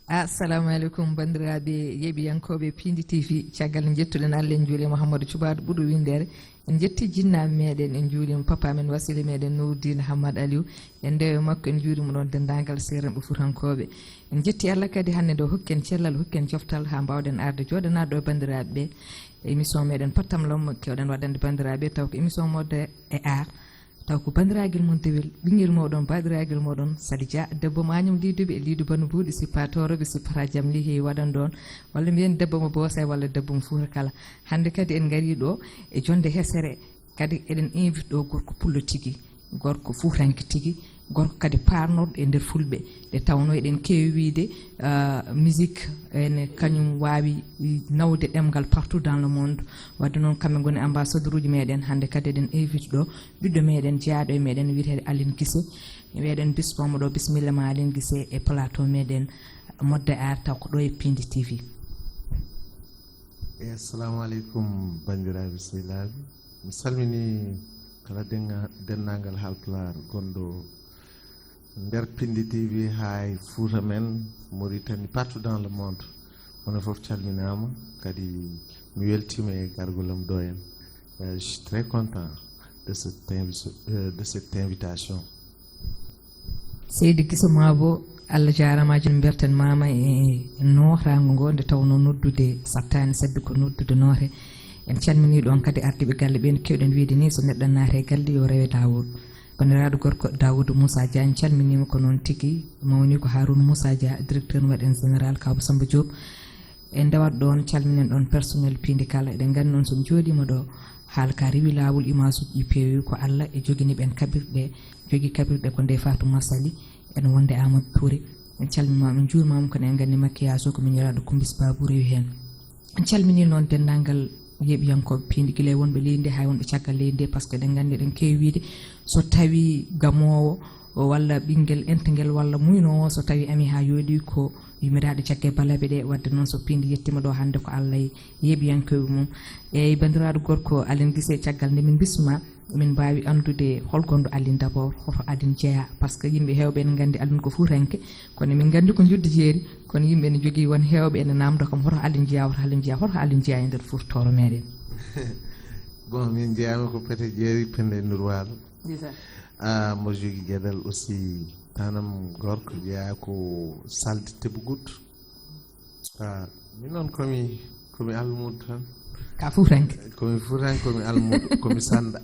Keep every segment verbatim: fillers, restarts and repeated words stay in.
Assalamu aleykum, banndiraaɓe yeeɓiyankooɓe Piindi T V. Caggal nde njettuɗen Allah, en njuuli Mouhamadou Cubaado ɓurɗo winndere. En njetti jinnaaɓe meɗen, en njuulima papa men, wasila meɗen Nourdine Hamad Aliou. En ndewe makko, en njuurima ɗon denndaangal seerenɓe fuutankooɓe. En njetti Allah kadi hannde nde o hokki en cellal, hokki en coftal haa mbaawɗen arde jooɗanaade ɗo e banndiraaɓe ɓe. Émission meɗen Pattam Lommo, kewɗen waɗande banndiraaɓe, taw ko émission Mode et Art. Taw ko banndiraagal mon dewel, ɓinngel mooɗon, baaɗiraagal mooɗon, Sali Dia, debbo Mañum Liiduɓe, Liidu Bano Buuɗi, sippa tooroɓe, sippata jam lihi waɗan ɗon, walla mbiyen debbo mo Boosay, walla debbo mo Fuuta kala. Hannde kadi en ngarii ɗo e jonnde hesere, kadi eɗen invite ɗo gorko pullo tigi, gorko fuutanke tigi, gorko kadi paarnorɗo e nder Fulɓe, nde tawnoo eɗen keewi wiyde, ah, musique ene kañum waawi nawde ɗemngal partout dans le monde. Wadde noon, kamɓe ngoni ambassadeur uji meɗen. Hannde kadi eɗen invite ɗo ɓiɗɗo meɗen, jeyaaɗo e meɗen, wiyeteeɗo Aline Guissé. Meɗen bismomo ɗo, bisimilla ma Aline Guissé e plateau meɗen Mode et Art, taw ko ɗo e Piindi T V. E, assalamu aleykum, banndiraaɓe sehilaaɓe. Mi salmini kala denga-, denndaangal Haalpulaar gonɗo nder Piindi T V, haa e Fuuta men, Mauritanie, partout dans le monde. Onon fof calminaama, kadi mi weltiima e gargol am ɗo en. Euh, je suis très content de cette invi-, euh, de cette invitation. Seydi Guissé Mabo, Allah jaaraama, jooni mbeltanmaama e nootaango ngo, nde tawnoo noddude saɗtaani, sabi ko noddude noote. En calminii ɗoon kadi ardiiɓe galle ɓeen, keewɗen wiyde nii, so neɗɗo naati e galle, yo rewe laawol. Banndiraaɗo gorko Daouda Moussa Dia, en calminiima ko noon tigi, mawni ko Harouna Moussa Dia, directeur meɗen général, Kaaw Samba Diop. E ndewat ɗoon, calminen ɗoon personnel piindi kala. Eɗen nganndi noon, so en njooɗiima ɗo, haala ka rewi laawol, image uji ɗi peewi, ko Allah e jogini ɓeen kaɓirɗe, jogii kaɓirɗe ko Ndeye Fatou Massaly, ene wonde Amadou Touré. En calminiima, en njuuriima mo, kono en nganndi maquillage o ko miñiraaɗo Kumbis Babou rewi heen. En calminii noon denndaangal yeeɓiyankooɓe piindi, gila e wonɓe leydi ndi haa e wonɓe caggal leydi ndi, par ce que eɗen nganndi, eɗen keewi wiyde, so tawii gamoowo walla ɓinngel entengel walla muynoowo, so tawii amii haa yooɗi, ko yummiraaɗo caggal balaɓe ɗe. Wadde noon, so piindi yettiima ɗo hannde, ko Allah e yeeɓiyankooɓe mum. Eeyi, banndiraaɗo gorko Aline Guissé, caggal nde min mbismaa, min mbaawi anndude hol gonɗo Aline d'abord, hoto Aline jeyaa? Par ce que yimɓe heewɓe ene nganndi Aline ko fuutanke, kono min nganndi ko Njuddu Jeeri, kono yimɓe ene njogii, won heewɓe ene naamndo kam, hoto Aline jeyaa, hoto Aline jeyaa, hoto Aline jeyaa e nder Fuuta Tooro meɗen? Bon, min jeyaama ko Pete Jeeri, Pende Ndour Waalo. Ndeysaan. Ah, mboɗo jogii geɗal aussi, tanam gorko jeyaa ko Salde Tebugut. Ah, min noon komi, komi almuudo tan. Ka fuutanke? Komi fuutanke, komi almuudo, komi sannda.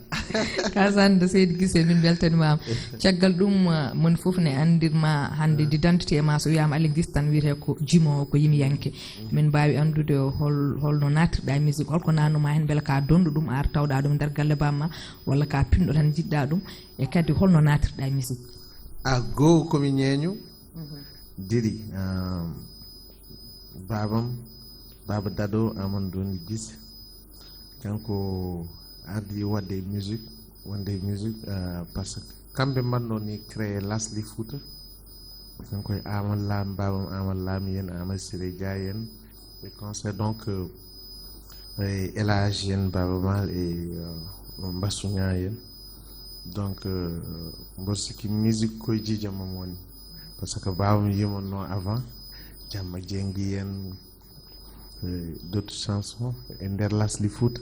Ka sannda, Seydi Guissé, min mbeltanimaama. Caggal ɗum, ah, mon fof ne anndirma hannde, d'identité ma, so wiyaama Aline Guissé tan wiyetee ko jimoowo, ko yimiyanke. Min mbaawi anndude hol, holno naatirɗa e musique, holko naatnuma heen, mbele ka donɗo ɗum, ar tawɗa ɗum nder galle bamma, walla ka pinɗo tan njiɗɗa ɗum, e kadi holno naatirɗa e musique? A goo, komi ñeeño. Diri, ah, baabam, baaba Dado, Amadou Doni Guissé, kanko ardi waɗde musique, wonde musique, ah, par ce que kamɓe mbaɗno ni créé Lasli Fouta. Kanko e Amadou Lam, baabam Amadou Lam yen, Amadou Siré Dia yen, e concert donc, euh, e El Hadj yen, Baaba Maal e, euh, Mbassou Niang yen. Donc, euh, mboɗo sikki musique koye jiijam am woni. Par ce que baabam yimanno avant, Jamma Jengi yen, euh, d'autres chansons e nder Lasli Fouta.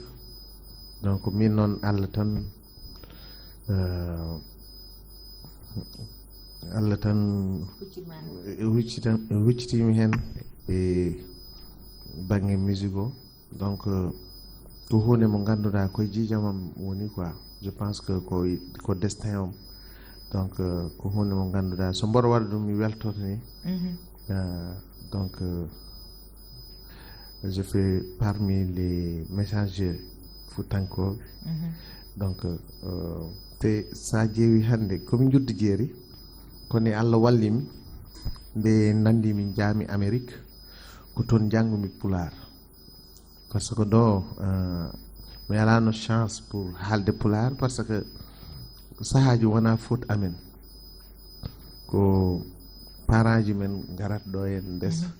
Donc, min noon Allah tan, euh, Allah tan huccitan-, huccitiimi heen e bannge musique o. Donc, euh, ko huunde mo ngannduɗaa koye jiijam am woni quoi. Je pense que ko, ko destin am. Donc, euh, ko huunde mo ngannduɗaa, so mboɗo waɗa ɗum, mi weltoto ni. Mhm. Euh, donc, euh, je fais parmi les messagers fuutankooɓe. Mhm. Donc, euh, te so a ƴeewi hannde, komi Njuddu Jeeri, kono Allah walli mi, nde nanndi mi njaami Amérique, ko toon njanngumi Pulaar. Par ce que ɗo, euh, mi alaano chance pour haalde Pulaar, par ce que sahaaji wonaa faute amen. Ko parents ji men ngarat ɗo en ndes. Mhm.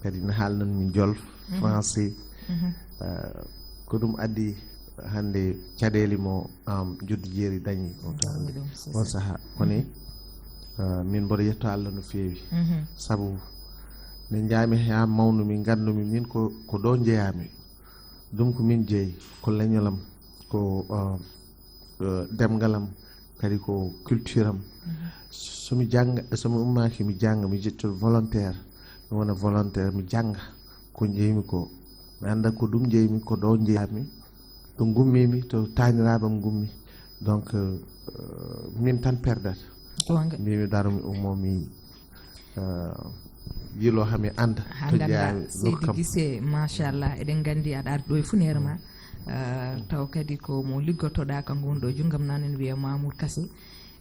Kadi ne haalnan min Jolof, mhm, français. Mhm. Euh, ko ɗum addi hannde caɗeele mo, um, Njuddu Jeeri dañi on, dañi ɗum, c'est on ça. Sahaa. Kono, mhm, euh, min mboɗo yetto Allah no feewi. Mhm. Sabu Nde njaami haa mawnumi, nganndu-mi min ko, ko ɗo njeyaami. Ɗum ko min jeyi, ko leñol am, ko, uh, uh, demngal am, kadi ko culture am. Mhm. So mi jannga, so mi ummaaki, mi jannga, mi ƴettoto volontaire, mi wona volontaire, mi jannga ko njeymi ko. Mi annda ko ɗum njeymi, ko ɗo njeyaami, to ngummimi, to taaniraaɓe am ngummi. Donc, euh, min tan perdata. Goonga. Mbimi daro mi ummo mi, euh, yilo hami anda. Ha to ganda, jeyaami Seydi nokkam. Gise, machallah, eɗen gandi aɗa ardi ɗo e funeere ma. Euh, taw kadi ko mo liggotoɗa, kanko woni ɗo e junngam nane, ne wiye Mamour Kassé.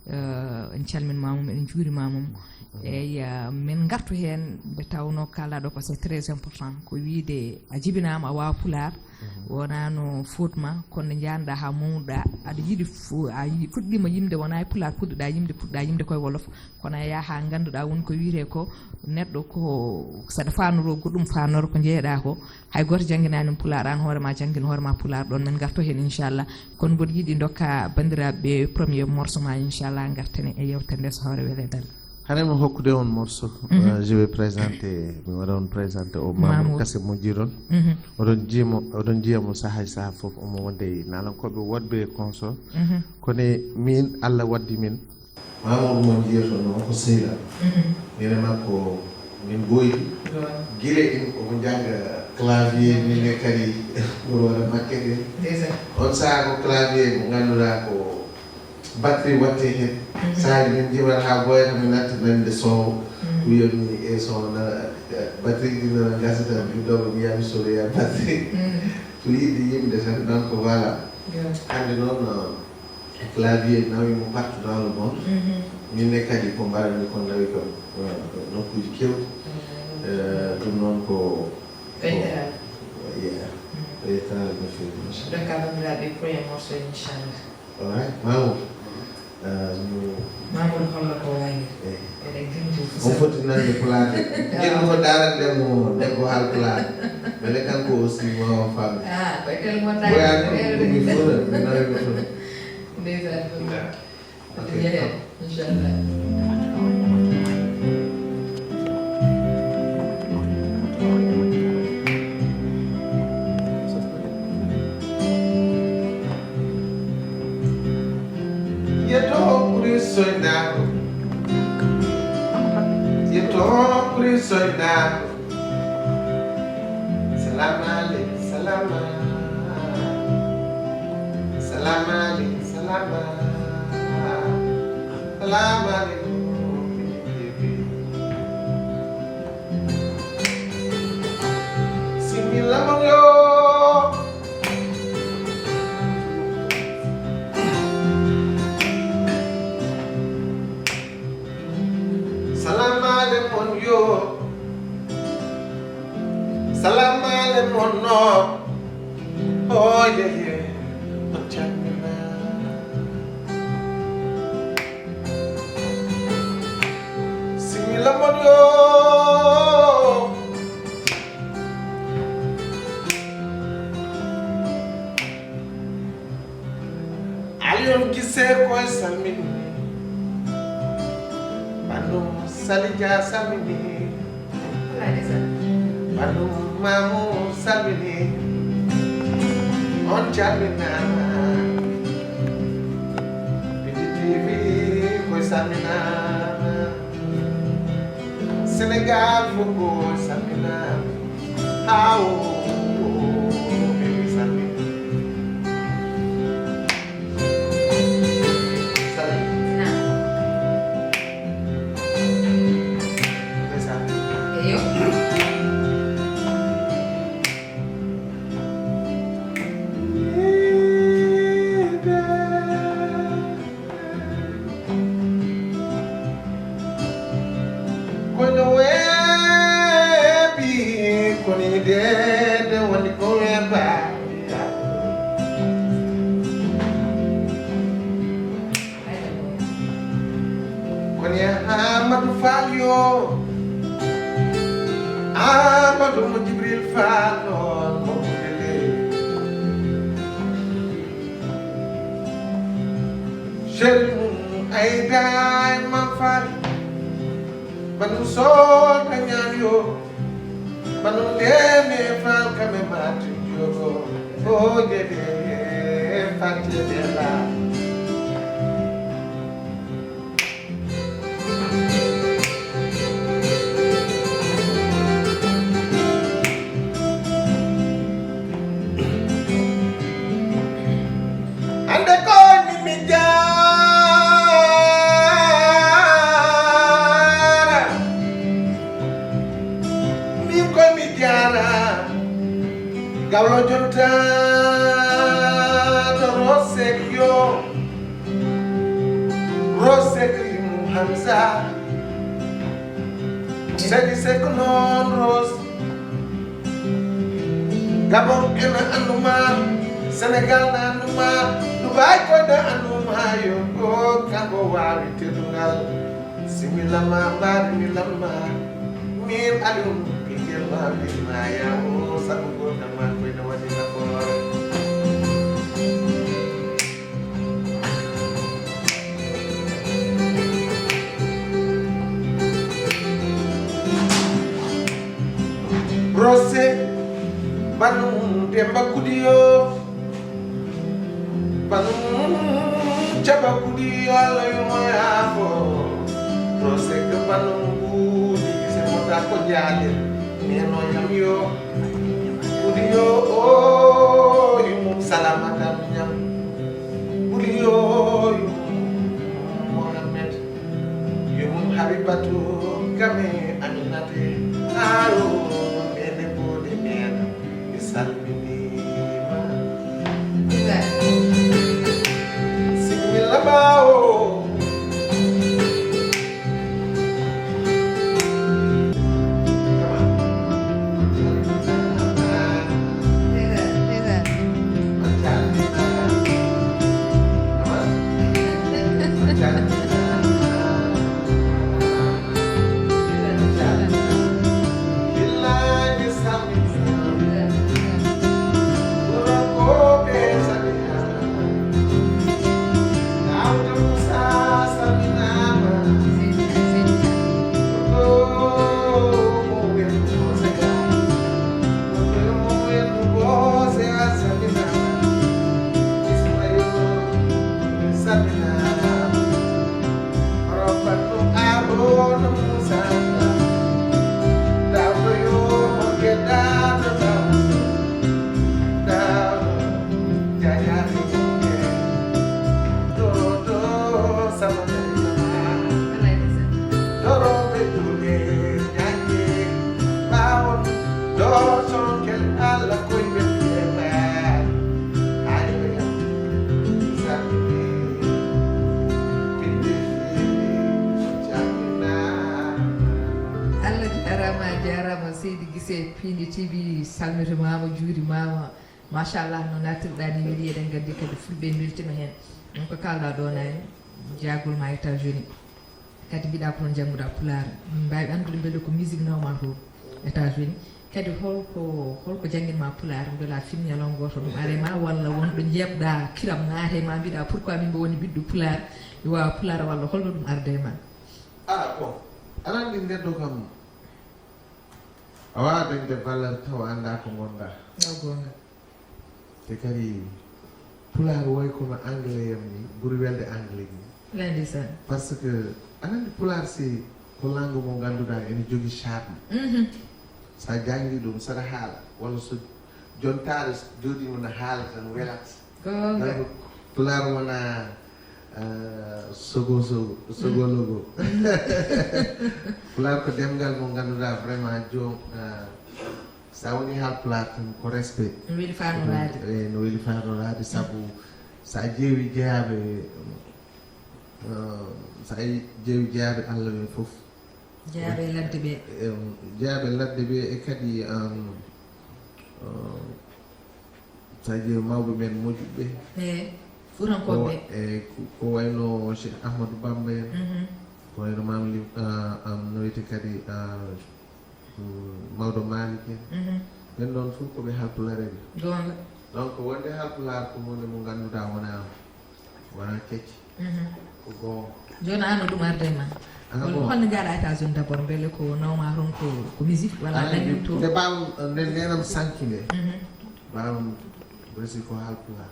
Euh, en calminima mo, eɗen juurima mo. Mhm. Eyyi, euh, min gartu heen, nde tawno kalaɗo ko c'est très important. Ko wiide a jibinaama, a waawa pulaar, mhm, wonano fotma, kono nde njanɗa ha mawnuɗa, aɗa yiɗi fu-, a yi-, fuɗɗima yimde, wona e pulaar puɗɗiɗa yimde, puɗɗa yimde koye wolof, kono a yaha ha ngannduɗa woni ko wiyete ko neɗɗo ko saɗa fanoro goɗɗum fanoro ko jeeɗa ko, hay goto jangginani pulaar, an hoore ma janggin hoore ma pulaar, ɗon min garto heen inchallah. Kono mboɗo yiɗi dokka bandiraɓe ɓe premier morceau ma inchallah, gartene e yewtere nde so hoore wele dal. Hare mo hokkude on morceau, mhm, euh, je vais présenter, mi waɗa on présenter o Mamour. Mamour Kassé mo jiiɗon. Mhm. Oɗon jiimo, oɗon jiya mo saha e saha fof, omo wonde e nalankoɓe woɗɓe e consort. Mhm. Kono e min, Allah waddi min. Mamour mo jiyoton o ko sehil am. Mhm. Min e makko min ɓooydi. Gila in omo jannga clavier, min ne kadi mboɗo waɗa maquette en. Ndeysaan. On saha ko clavier mo ngannduɗaa ko batterie watte heen. Mhm. Sahaaji min njimat haa ɓooyata, min natta nande son. Mhm. Wiya mi e son nana, batterie ɗi nana gasa tan, min ɗo ko mi yami sodoya batterie. Mhm. Ko yiɗde yimde tan, donc voilà. Hannde noon, e clavier nawi mo partout dans le monde. Mhm. Min ne kadi ko mbaɗanmi ko nawi kam, eh, nokkuuji keewɗi. Mhm. Eh, ɗum noon ko, ko ɓeydaade. Yeah. Mhm. Ɓeydaade no feewi, machallah. Dokka banndiraaɓe premier morceau, inchallah. All right, Mamour. Eh, ñu Mamour holla ko wayi. Eh. Eɗen gandi on fof. Foti nande pulaar de. Ƴeew ko daarande mo debbo haal pulaar. Mbele kanko aussi wawa famde. Ah, koye tel mo daari. Boyani ko mi fota, mi nawi mo fota. Ndeysaan. Ok. Yeeya, inchallah. Yeto ɓuri soynaago. Yeto ɓuri soynaago. Salam aleykum, salam. Salam aleykum, salam. Salam aleykum. Similla mon yo. Salam aleykum yo. Salam aleykum no. Oh, yeah, yeah. On calmina. Similla mon yo. Aliou Guissé koye salmini. Banno Sali Dia salmini. Banno Mamou salmini. On calminama. Bidi T V koye salminama. Sénégal fof ko salminama. Haa o, o, o, o, o, salmini. Salmini. Naam. Ndeysaan. Eyo. Kono weeɓi, kono idede woni ko weeɓa. Kono e Amadou Fall yo, Amadou mo Jibril Fall noon mo Kudele. Chéri mum Aïda e Mam Fall. Banu Soda Ñaan yo. Ndene falkame mati jogo, o jede fatedela. Ande ko ni mi jaara, min ko mi jaara. Gawlo jonta to Rosek yo, Rosek rimu Hamza. Sedi Sek noon Ros. Gabon ena anndu ma, Senegal na anndu ma, Dubai ko na anndu ma, yo ko kanko waawi teddungal. Simila ma, mbaari mi lamma, min Aliou Piquet ma, wi ma ya o, sabu ko dama ko ina waɗi nafoore. Rose, banu Demba Kudiyo, banu Caba Kudiyo, Allah yumo yafo. Rose ke banu Kudi, se mota ko jale, mi no yam yo. Kudiyo, o, yumum salamata mi yam. Kudiyo, yumum Mohammed. Yumum Habibatu, kame Aminate. Aro, mene bode mena. Mi salminiima. Bismillah. Bismillah, ɓaawo. Allah jarama, a jarama seydi Gise, Pindi T V salmitimaama, juurimaama. Machallah, no nattirɗa ni, weli, eɗen nganndi kadi fulɓe en mbeltima heen. Ɗum ko kalɗa ɗo nani, jagol ma États-Unis. Kadi mbiɗa ko toon jannguɗa pulaar. Min mbaawi anndude mbele ko musique nawma to États-Unis. Kadi holko, holko jannginma pulaar? Mbela fin ñalawma gooto ɗum are ma, walla wonɗo njeeɓɗa kiram naate ma, mbiɗa pourquoi min mbo woni ɓiɗɗo pulaar, mi waawa pulaar, walla holno ɗum arde e ma? Ah, bon. Aɗa anndi neɗɗo kam, a waawaa dañde valeur tawa anndaa ko ngonɗaa. Taw goonga. Te kadi, pulaar woy kono anglais yam ni, ɓuri welde anglais ni. Wallay ndeysaan. Parce que, aɗa anndi pulaar si ko langue mo ngannduɗaa ene jogii charme. Mhm. So a janngi ɗum, saɗa haala, walla so jontaare jooɗiima na haala tan welat. Goonga. Donc, pulaar wona, eh, sogo sogo, sogo logo. Pulaar ko ɗemngal mo ngannduɗaa vraiment joom, eh, so a woni haalpulaar tan ko respect. No weli faanoraade. Eh, no weli faanoraade, sabu so a ƴeewi jeyaaɓe, eh, so a ƴeewi jeyaaɓe Allah ɓen fof, jeyaaɓe ladde ɓe. Em, jeyaaɓe ladde ɓe e kadi, em, em, so a ƴeewi mawɓe men moƴƴuɓe. Eey, Fuutankooɓe. Ko, e ko, ko wayno Cheikh Ahmadou Bamba en, mhm, ko wayno Maam Lim, ah, am, no wiyetee kadi, ah, mm, Maodo Malick en. Mhm. Ɓen ɗon fof ko ɓe haalpulareeɓe. Goonga. Donc, wonde haalpulaar ko huunde mo ngannduɗaa wonaa, wonaa kecce. Mhm. Jooni aan o ɗum arde ma. Holno njaɗa États-Unis d'abord, mbele ko nawma toon ko ko musique walla dañi toon? Nde baawam nde nenam sanki nde, baawam resi ko haalpulaar.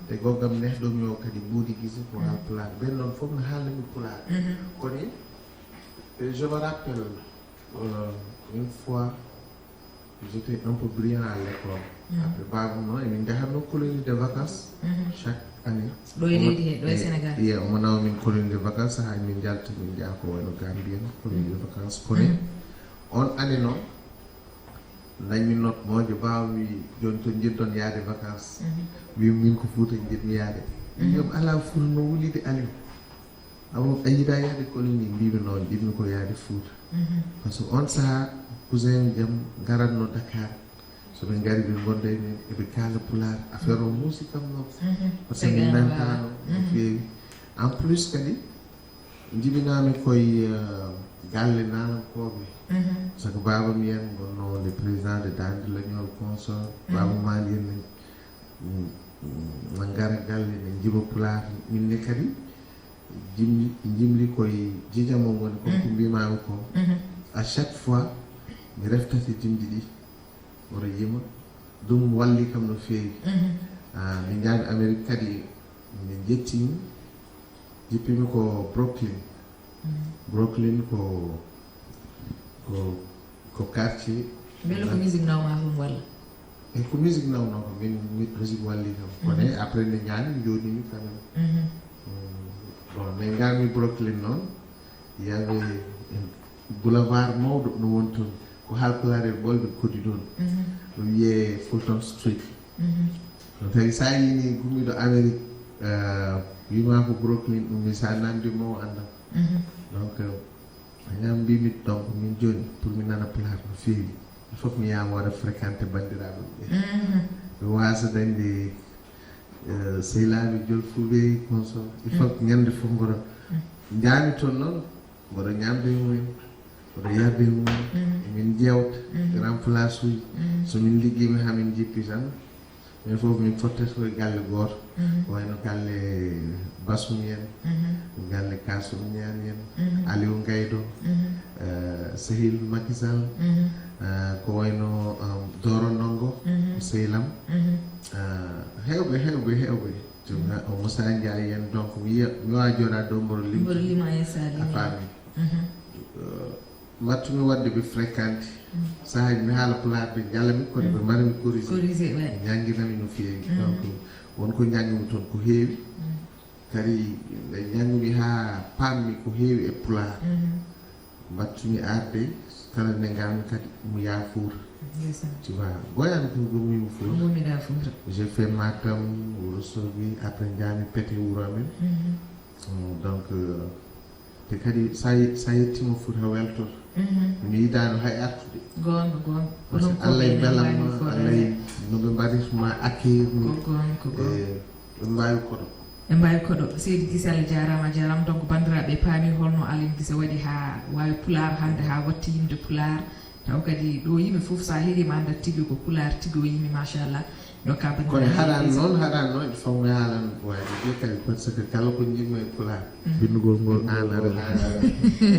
Te goggam nehɗomi o kadi mbuuɗi gisi ko haalpulaar. Ɓen noon fof no haalnami pulaar. Kono je me rappelle, euh, une fois, j'étais un peu brillant à l'école. Après baawam noon emin njahatno colonie de vacances chaque année. Ɗo e leydi he, ɗo e Sénégal. Iya, omo nawa min colonie de vacances, haa min njalta min njaha ko wayno Gambie en colonie de vacances. Kono on année noon dañmi note moƴƴo, baawam wi jooni to njiɗɗon yaade vacances. Wi min ko Fuuta njiɗmi yaade. Wi joom alaa Fuuta no wulide Aliou. Awo a yiɗa yaade colonie? Mbimi noon, jiɗmi ko yaade Fuuta. Parce que on saha cousin jam ngaratno Dakar. So ɓe ngari ɓe ngonda e min, eɓe kaala pulaar. Affaire o muusi kam noon. Parce que min nantano no feewi. En plus kadi, jibinami koye, euh, galle naalankooɓe. Sabu baabam en wonno le président de Dande Leñol consort. Baaba Maali en, mm, mm, no ngara galle, ne njiba pulaar. Min ne kadi, jimli, jimli koye jijam o woni ko, ko mbimami ko. À chaque fois, mi reftata jimɗi ɗi. Oto yima. Ɗum walli kam no feewi. Ah, min njaami Amérique kadi, min njettimi, jippimi ko Brooklyn. Brooklyn ko, ko, ko quartier. Mbele ko musique nawma toon walla? E ko musique nawno ko min, mi-, musique walli kam. Kono après nde njaami, mi jooɗimi quand même. Mm, bon, nde ngarmi Brooklyn noon, il y avait un boulevard mawɗo no woni toon. Ko haalpulaar en ɓolɓe kodi ɗoon. Ɗum wiyee Fulton Street. Ɗum tagi so a yini gummiiɗo Amérique, euh, wima ko Brooklyn, ɗum mi so a nandi mo o annda. Donc, euh, ñam mbimi donc min jooni pour mi nana pulaar no feewi, il faut que mi yaha mi waɗa fréquenté banndiraaɓe ɓe. Mi wasa dañde, euh, sehilaaɓe jolfuɓe, consort. Il faut que ñande fof mboɗo njaami toon noon, mboɗo ñamde e mumen, mboɗo yarde e mumen. Emin jewta grand place uji. So min liggiima haa min jippi tan, min fof min fottata koye galle gooto. Ko wayno galle Basum en, galle Kasum Ñaani en, Aliou Ngaydo, eh, sehil Macky Sall, eh, ko wayno, um, Doro Ndongo, ko sehilam. Eh, heewɓe, heewɓe, heewɓe. Joom, o Moussa Ndiaye en, donc, mi yiya, mi wawa jooɗaade ɗo mboɗo limti. Mboɗo lima, yes, a limi. A faami. Eh, mbaɗtumi waɗde ɓe fréquenté. Sahaaji mi haala pulaar, ɓe njala mi, kono ɓe mbaɗa mi corrigé. Corrigé, ouais. Ɓe njannginami no feewi. Donc, won ko njannginmi toon ko heewi. Kadi nde njannginmi haa paammi ko heewi e pulaar. Mbaɗtumi arde, kala nde ngarmi kadi mi yaha Fuuta. Ndeysaan. Tu vois, Goyaan ko ngummimi Fuuta. Ko ngummiɗa Fuuta. J'ai fait Matam, Wuro Sogi, après njaami Pete wuro amen. Mm, donc, euh, te kadi sa ye-, sa yettima Fuuta a weltoto. Mi yiɗano hay artude. Goonga, goonga. Parce que Allah e belamma, Allah e no ɓe mbaɗirma accueillir ni. Ko goonga, ko goonga. Eh, ɓe mbawi koɗo. Ɓe mbawi koɗo. Seydi Gise, Allah jarama, a jarama. Donc, bandiraɓe paami holno Aly Gise waɗi ha wawi pulaar hande, ha watti yimde pulaar. Taw kadi ɗo yimɓe fof sa heeɗima andat tigi ko pulaar tigi o yimi, machallah. Ɗo ka banndiraaɓe kono haɗan noon, haɗan noon, il faut mi haalan wayde kadi, parce que kala ko njimmi e pulaar. Bindugol ngol aan ara.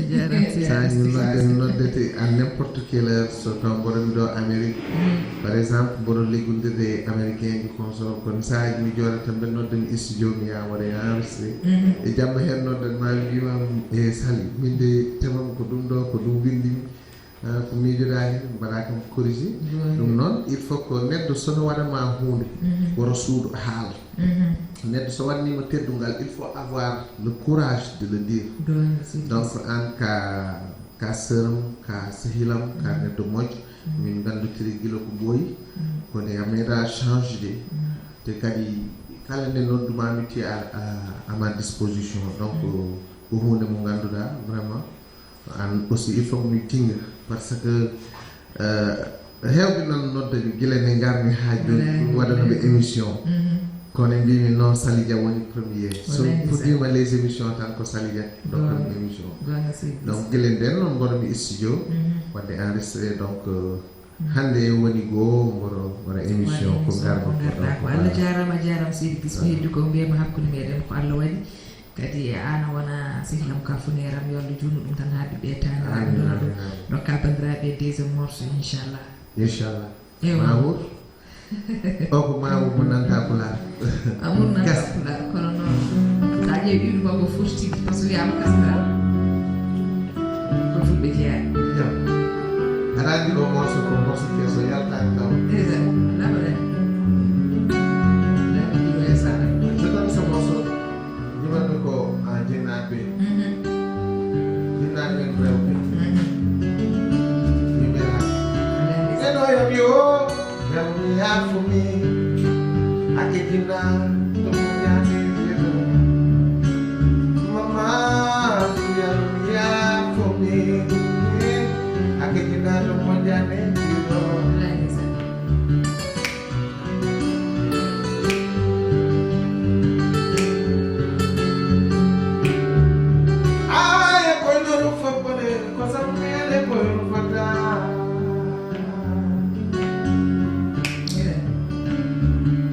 Jarama. Sa ni nodde, noddete à n'importe quelle heure, so taw mboɗo mi ɗo Amérique, par exemple, mboɗo liggondirde e américain ji, consort, kono sahaaji mi jooɗata tan, mbeɗa nodda mi studio, mi yaha mboɗo enregistré. E jamma heen noddan ma, mbima, "E Sali, min de temam ko ɗum ɗo, ko ɗum winndimi." Ah, ko miijoɗa heen, mbaɗa kam corrigé. Ɗum noon, il faut que neɗɗo sono waɗa ma huunde, woto suuɗo haala. Neɗɗo so waɗnima teddungal, il faut avoir le courage de le dire. Donc, an ka, ka sœuram, ka sehilam, ka neɗɗo moƴƴo, min nganndotiri gila ko ɓooyi, kono a meeɗa changé de. Te kadi, kala nde nodduma, mi tiya à, à, à ma disposition. Donc, ko huunde mo ngannduɗa, vraiment, an aussi, il faut que mi tinga, parce que, euh, heewɓe nan nodda mi gila nde ngarmi haa jooni, ɗum waɗana ɓe émission. Kono mbimi non, Sali Dia woni premier. So fuɗɗima les émissions tan ko Sali Dia dokkami émission. Donc gila nden noon mboɗo mi studio, wadde enregistré, donc, euh, hannde woni goo mboɗo waɗa émission ko ngarmi. Ko Allah jarama, jarama Seydi Gise, ko heddi ko mbiyatmi hakkunde meɗen ko Allah waɗi. Kadi e aan a wona sehlam ka funeeram, yo Allah juutnu ɗum tan haa ɓiɓɓe e taaniraaɓe. Amin, amin, amin. Ndokka banndiraaɓe deuxième morceau, inchallah. Inchallah. Ewa. Mamour. O ko Mamour mo nanta Pulaar. Mamour nanta Pulaar, kono noon, so a ƴeewi ɗiɗo makko fof tigi, par ce que wiyaama Kasra, ko fulɓe jeyaa. Aɗa anndi ɗo morceau ko morceau keso yaltaani taw. Ndeysaan, laɓa de. Laɓa ɗiɗo e sara. So tan so morceau. Jimanmi ko, ah, jinnaaɓe. Mhm. Jinnaaɓe men rewɓe. Mhm. Yimɓe laaj. Wallaahi. Eno yam yo, yam yaafo mi. Ake jinna, ɗum yaani yeɗo. Mama, yam yaafo mi. Ake jinna, ɗum yaani yeɗo. Wallaahi, ndeysaan. Aye koynuru foppone ko sammele koyru fata.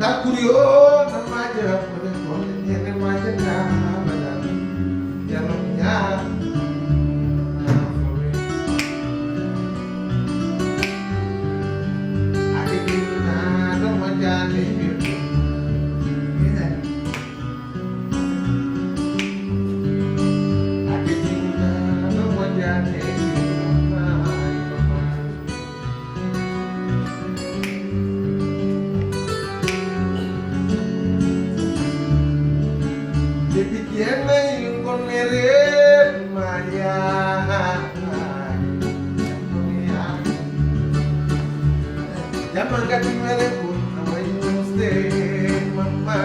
Takuri o na maje hakkude ko ne maje ta bada. Yalo ya. Depi tiene un con mi rey, maya. Jamanga di mere kun na way Tuesday, mama.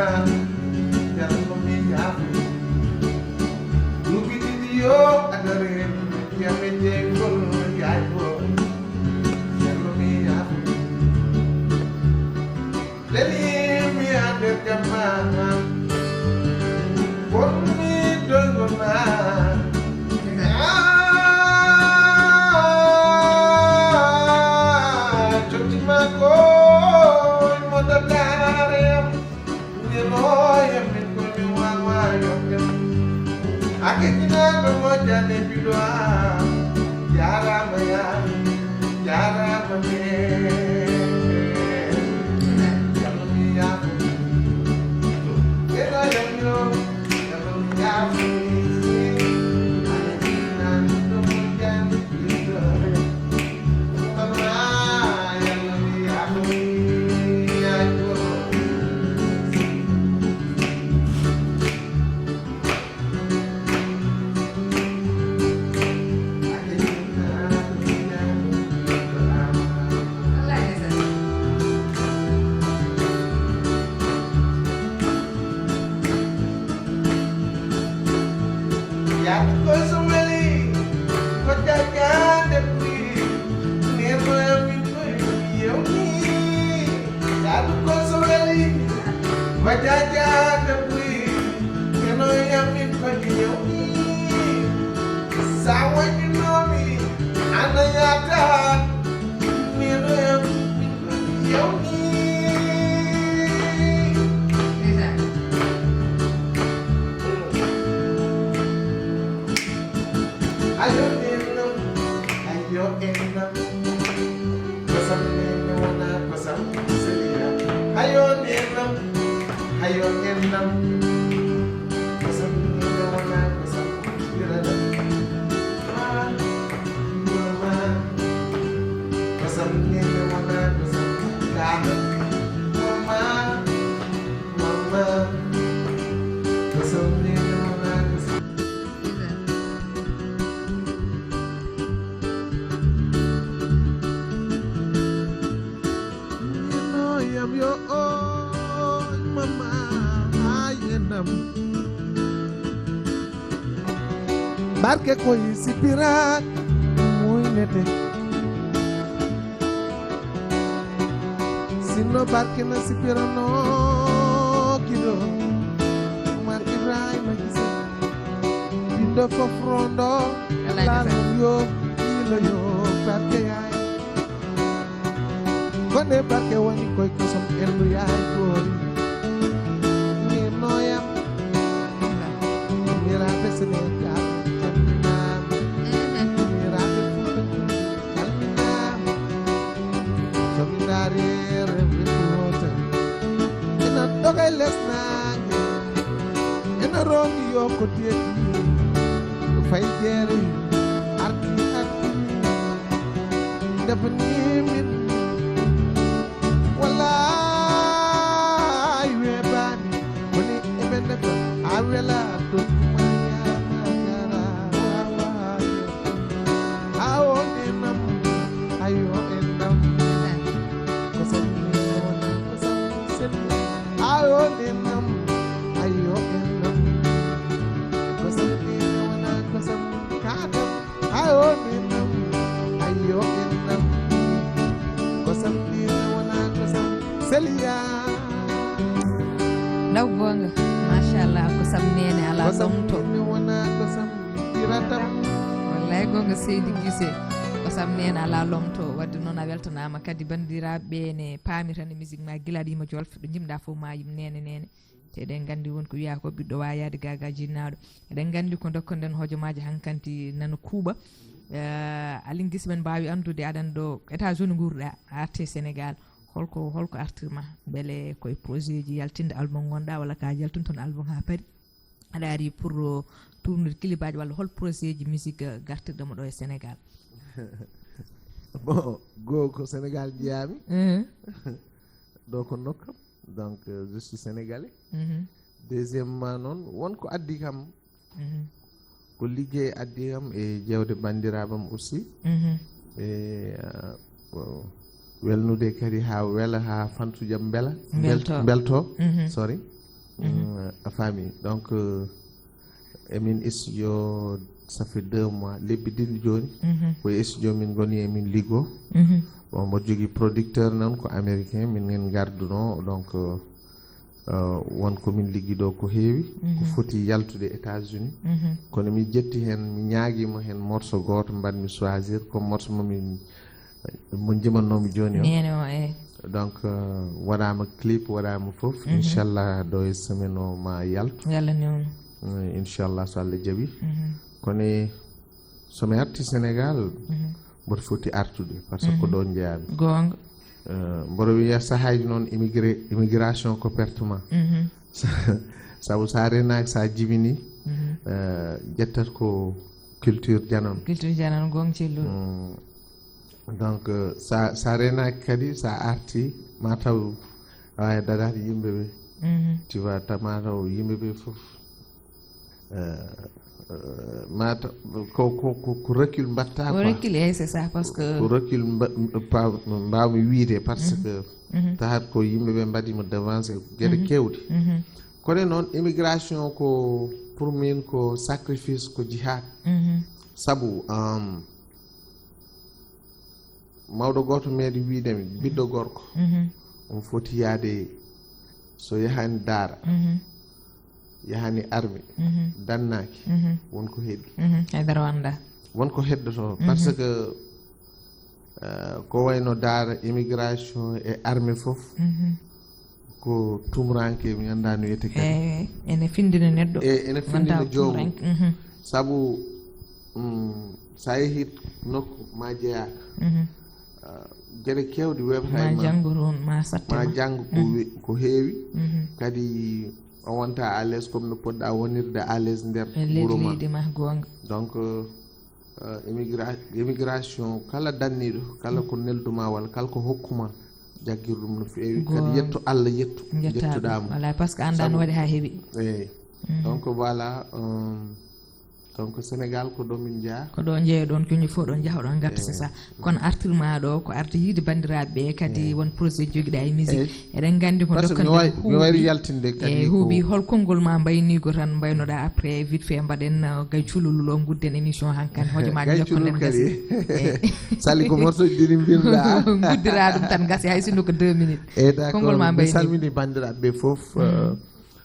Jamanga mi yafu. Lubi di yo adore, ya me jengol ya yo. Jamanga mi yafu. Leli mi ande jamma. Bonni dongona. Ah, joti mako mo dadare. Ni lo ya mi ko mi wa wa yo. Ake kina do mo jane bidwa. Yara ma ya. Yara ma ne. Yara mi ya. Yara ya mi. Yaadu ko so weli, ko jagande buri, neno yami ko yewni. Yaadu ko so weli, ko jagande buri, neno yami ko yewni. Sa wajinomi, ana yata, neno yami ko yewni. Ayo nenam, ayo enam. Kosam nene wana kosam selia. Ayo nenam, ayo enam. Kosam nene wana kosam irada. Ah, mama. Kosam nene wana kosam irada. Mama, mama. Kosam nene wana kosam. Yam yo on mama ay enam. Barke koy sipira muy nete. Sinno barke na sipirano kido. Umar Ibrahima Gise. Bindo fof rondo. Wallaay, ndeysaan. Laalo yo, ilo yo, barke yaay. Kone barke woni koy kosom elu yaay gori. Ni noyam. Reere wota ina doga e les naange, ina rondi yo ko teeti, fay jeere arti arti, ndefani min. Wallaay weebaani, koni eɓe ndefa a wela to. Awo nenam, ayo enam. Kosam ni wona kosam sel. Ayo nenam, ayo enam. Kosam ni wona kosam kadam. Ayo nenam, ayo enam. Kosam ni wona kosam seliya. Law goonga, machallah, kosam neene alaa lomto. Kosam ni wona kosam iratam. Wallay goonga, seydi Gise, kosam neene alaa lomto. Wadde noon a weltanaama kadi, banndiraaɓe ɓe ne paami tan e musique ma gila ɗo yimo Jolof, ɗo jimɗa fof ma yim neene neene. Te eɗen nganndi won ko wiyaa ko ɓiɗɗo waawi yahde gaaga jinnaaɗo. Eɗen nganndi ko ndokkoɗen hojomaaji hankanti nana kuuɓa. Eh, Aly Gise, men mbaawi anndude aɗan ɗo États-Unis nguurɗa, a arti Sénégal. Holko, holko artirma? Mbele koye projet ji yaltinde album ngonɗa, walla ka yaltun toon album haa paari? Aɗa ari pour, uh, tournude clip aji, walla hol projet ji musique, uh, gartirɗo mo ɗo e Sénégal? Bon, goo ko Sénégal jeyaami. Mhm. Ɗo ko nokkam. Donc, euh, je suis sénégalais. Mhm. Deuxièmement noon, won ko addi kam, Mhm. ko liggey addi kam e jewde banndiraaɓam aussi. Mhm. E, euh, ko welnude kadi haa wela, haa fansuujam mbela. Mbelto. Mbelto. Mhm. Sorry. Mhm. Mm, a faami. Donc, euh, emin studio, ça fait deux mois, lebbi ɗiɗi jooni. Mhm. Ko e studio min ngoni, emin liggo. Mhm. Bon, mboɗo jogii producteur noon ko américain, min en ngarduno, donc, euh, euh, won ko min liggi ɗo ko heewi, ko Mhm. foti yaltude États-Unis. Mhm. Kono mi jetti heen, mi ñaagiima heen morceau gooto mbaɗmi choisir, comme morceau mo min, mo njimannoomi jooni o. Neene o, eh. Donc, euh, waɗaama clip, waɗaama fof. Mhm. Inchallah, ɗo e semaine o ma yaltu. Yalla noon. Euh, inchallah, so Allah jaɓi. Mhm. Kono e, so mi arti Sénégal, Mhm. mboɗo foti artude, parce que ko Mhm. ɗo njeyaami. Goonga. Euh, mboɗo wiya sahaaji noon immigré, immigration ko pertement. Mhm. Sabu sa renaaki, sa jibini, Mhm. euh, ƴettat ko culture janano. Culture janano, goonga celluɗo. Mm. Donc, euh, sa, sa renaaki kadi, sa arti, ma taw awa dadaade yimɓe ɓe. Mhm. Tu vois, ta ma taw yimɓe ɓe fof. Euh, euh, ma taw ko, ko, ko, ko recul mbatta Ko quoi. Recul, eh, c'est ça, parce que Ko recul mba-, mba-, mbawmi wiide, parce Mhm. que Mhm. tahat ko yimɓe ɓe mbaɗima devancé geɗe Mhm. kewɗe. Mhm. Kono noon, immigration ko, pour min, ko sacrifice, ko jihad. Mhm. Sabu, um, mawɗo gooto meeɗi wiide mi, ɓiɗɗo gorko, Mhm. on foti yaade, so yahani daara, Mhm. yahani armée, Mhm. dannaaki, Mhm. won ko heɓi. Mhm. Haydara wonda. Won ko heddoto, Mhm. parce que, euh, ko wayno daara, immigration e armée fof, Mhm. ko tumuranke, mi annda no wiyete kadi. Eh, ene findina neɗɗo. E ene findina Wonta joomum. Tumuranke. Mhm. Sabu, mm, sa yehi nokku ma jeyaaka. Mhm. Ah, geɗe kewɗe webata Ma e ma. Janngo toon, ma satte Ma ma. Janngo ko, Mhm. we-, ko heewi. Mhm. Kadi o wonta à l'aise comme no poɗɗa wonirde à l'aise nder E leydi wuro ma. Leydi ma, goonga. Donc, euh, euh, immigra-, immigration, kala danniɗo, kala ko nelduma walla kala ko hokkuma, jaggir ɗum no feewi. Kadi Goonga. Yetto Allah, yettu, Jetta jettuɗa ɗum. mo. Voilà, parce que annda no Sabu waɗi ha heewi. Eyi. Mhm. Donc voilà, euh, donc Sénégal ko ɗo min jeyaa. Ko ɗo jeeya ɗon, ko ñi fof ɗon jaha ɗon gatta, c'est ça. Kono artirma ɗo ko arde yiide banndiraaɓe ɓe, kadi won projet jogiɗa e musique. Eyi. Eɗen nganndi ko Parce que mi dokkanɗen wawi, mi huuɓi. wawi yaltinde kadi Eyi, ko huuɓi. Hol konngol ma mbayniigo tan mbaynoɗa, après vite fait mbaɗen, uh, gay cululu ɗo, ngudden émission hankan, hojomaaji Gay jokkoɗen cululu kadi. Gasi. Eyi. Sali ko morceau ji ɗi mbinɗa. Nguddira ɗum tan gasi, hay sinno ko deux minutes. Eyi, d'accord. Konngol ma Mi mbayniigo. Salmini banndiraaɓe ɓe fof, uh,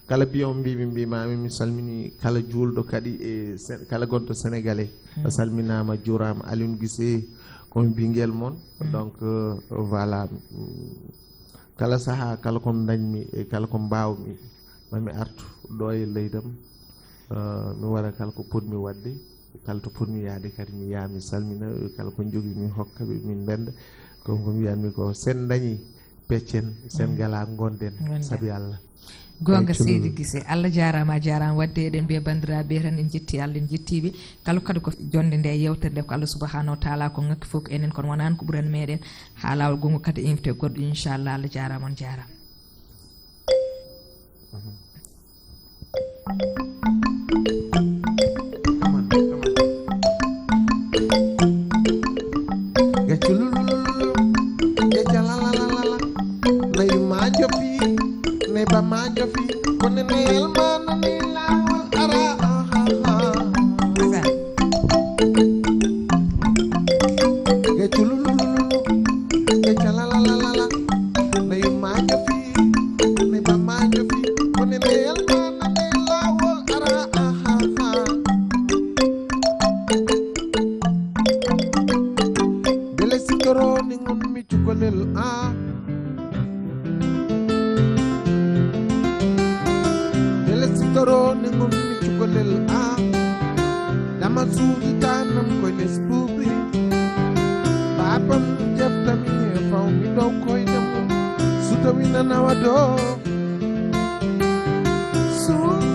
kala mbiyo mbiimi mbimami, mi salmini kala juulɗo kadi e Sen-, kala gonɗo Sénégalais. A salminaama, juuraama. Alioune Guissé, komi bingel mon. Donc, euh, voilà. Mm, kala saha, kala ko dañmi e kala ko mbawmi, mami artu ɗo e leydam. Euh, mi waɗa kala ko potmi waɗde, kala to potmi yaade kadi mi yaha mi salmina, kala ko jogimi mi hokka ɓe, min mbenda. Ko ko mbiyatmi ko, sen dañi peccen, sen ngala, ngonden. Ngonden. Sabi Allah. Goonga. Seydi Gise, Allah jaaraama, a jaaraama. Wadde eɗen mbiya banndiraaɓe tan, en njetti Allah, en njetti ɓe. Kala kadi ko jonnde nde yewtere nde, ko Allah subhanahu wa taala ko ŋakki fof ko enen, kono wonaani ko ɓurani meɗen. Haa laawol goonga kadi invité goɗɗo, inchallah. Allah jaaraama, on jaaraama. Come on, come on. Get your lulululu, get your la la la la la. Now you mind your feet, neighbor mind your feet. When in the hell man and the law, ara, ah, ah, ah. Get your lulululu, get your la la la la la. Now you mind your feet, neighbor mind your feet. When in the hell man and the law, ara, ah, ah, ah. Bele sikoro ni ngun mi cukalel, ah. Bele sikoro ni ngun mi cukalel, ah. Dama suudu tanam koy les bubi. Babam jeftami e faw mi dow koy dem. Suta wina nawa do. Suuta.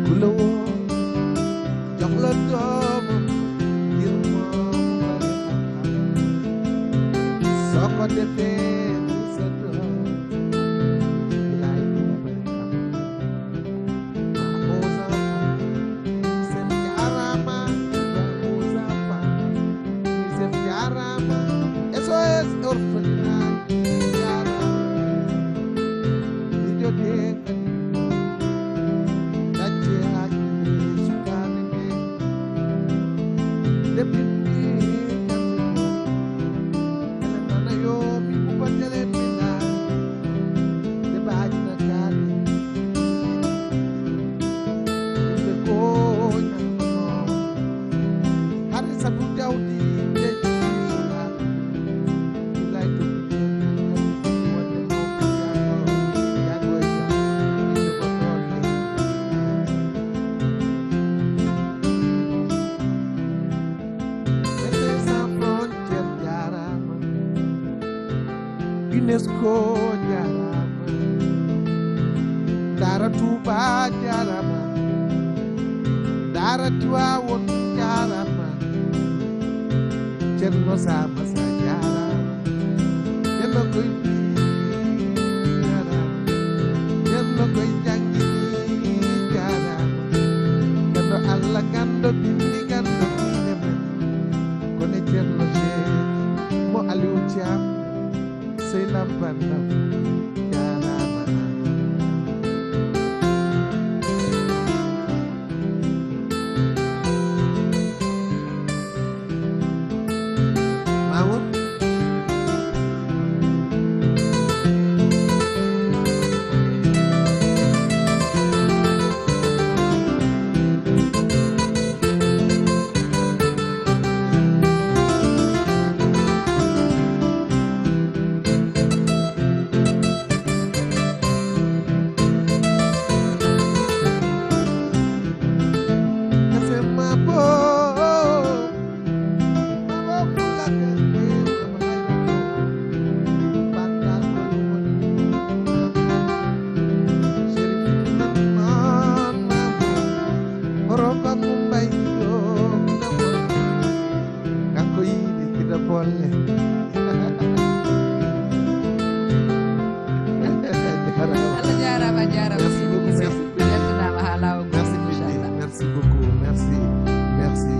Kulo wo, jox la doomam ngir moom bari xam-xam. Soo ko defee, muy sa doom, bilaay dina bari xam-xam. Aux enfants, seen jaaraama, aux enfants, seen jaaraama, S O S orphelinat, jaaraama. Mijoɗe kadi, dacce hakkille sukaaɓe ɓe. Nde pinndi kamɓe fof, ene nana yo mi kubatele pinda. Nde baaji na kaali. Yimɓe ko ñamɓe noon. Hade sabu jawdi nde jiiɗa. UNESCO jaaraama. Daara Touba jaaraama. Daara Tiwaawoon jaaraama. Ceerno Saamasa jaaraama. Ceerno Koy jaaraama. Ceerno Koy janngini jaaraama. Ganndo Allah, ganndo binndi, ganndo diine men. Kono Ceerno Seek mo Aliou Thiam, sey lampandam jaaraama. Mawo. Kanko yiɗi kiɗa bolle. Allah jaaraama, a jaaraama. Merci beaucoup, merci. Beltanaama haa laawol. Merci, Pindi. Merci beaucoup, merci, merci,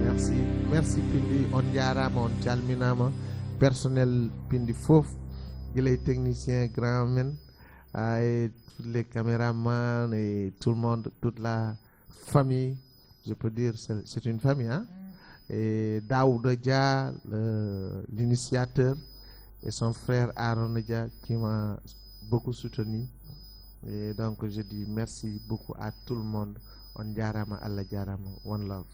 merci, merci, Pindi. On jaaraama, on calminaama. Personnel Pindi fof, gila e technicien grand men, ah, et tous les caméramans et tout le monde, toute la famille. Je peux dire, c'est, c'est une famille, hein? Et Daouda Dia, le- l'initiateur, et son frère Aaron Dia qui m'a beaucoup soutenu. Et donc je dis merci beaucoup à tout le monde. On jarama, Allah jarama. One love.